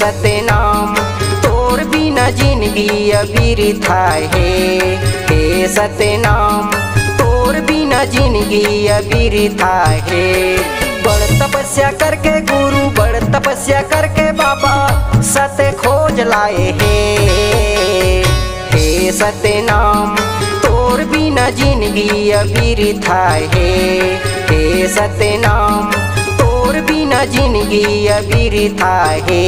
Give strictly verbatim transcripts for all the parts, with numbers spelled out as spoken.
सतनाम, तोर बिना जिनगी अबिरथा हे। हे सतनाम, तोर बिना जिनगी अबिरथा हे। बड़ तपस्या करके गुरु, बड़ तपस्या करके बाबा, सत खोज लाए हे। हे सतनाम, तोर बिना जिनगी अबिरथा हे। हे सतनाम, तोर बिना जिनगी अबिरथा हे।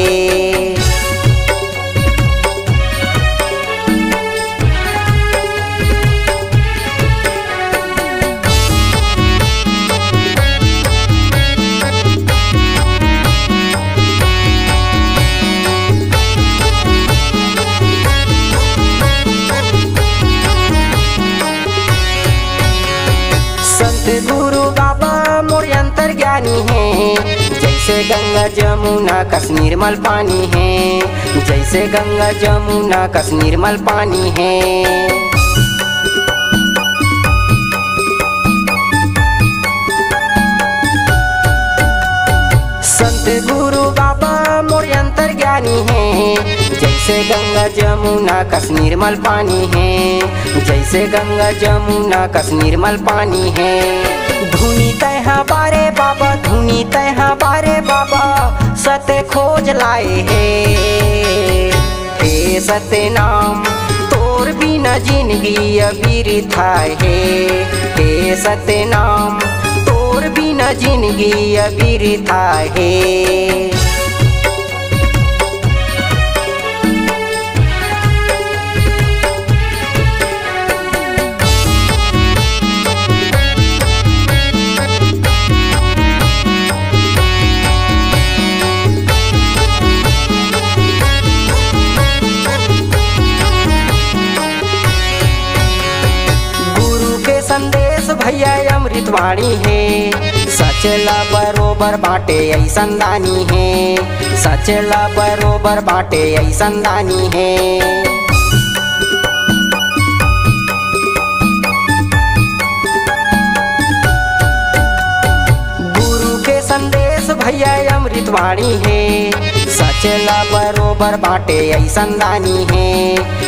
संत गुरु बाबा मोर अंतर्ज्ञानी हे, जैसे गंगा जमुना कस निर्मल पानी हे, जैसे गंगा जमुना कस निर्मल पानी हे। संत गुरु बाबा मोर अंतर्ज्ञानी हे, जैसे गंगा जमुना कस निर्मल पानी हे, जैसे गंगा जमुना कस निर्मल पानी हे। धुनी तैहा बारे बाबा, धुनी तैहा बारे बाबा, सत खोज लाए हे। हे सतनाम, तोर बिना जिनगी अबिरथा हे। हे सतनाम, तोर बिना जिनगी अबिरथा हे। गुरु के संदेश भैया अमृत वाणी हे, सच ला बरोबर बांटे अइसन दानी हे, सच ला बरोबर बांटे अइसन दानी हे। गुरु के संदेश भैया अमृत वाणी हे, सच ला बरोबर बांटे अइसन दानी हे,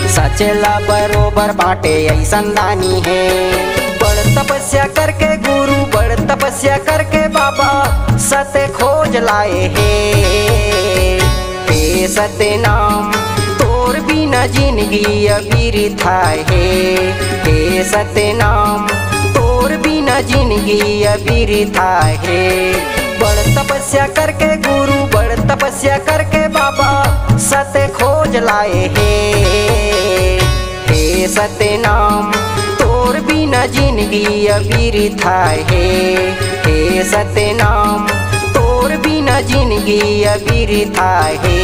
सच ला बरोबर बांटे अइसन दानी हे। बड़ तपस्या करके गुरु, बड़ तपस्या करके बाबा, सत खोज लाए हे। हे सतनाम, तोर बिना जिनगी अबिरथा हे। हे सतनाम, तोर बिना जिनगी अबिरथा हे। बड़ तपस्या करके गुरु, बड़ तपस्या करके बाबा, सत खोज लाए हे। हे सतनाम, तोर बिना जिनगी अबिरथा हे। हे सतनाम, तोर बिना जिनगी अबिरथा हे।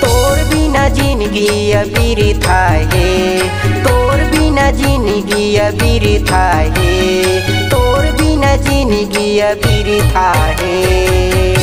तोर बिना जिनगी अबिरथा हे। तोर बिना जिनगी अबिरथा हे। तोर बिना जिनगी अबिरथा हे।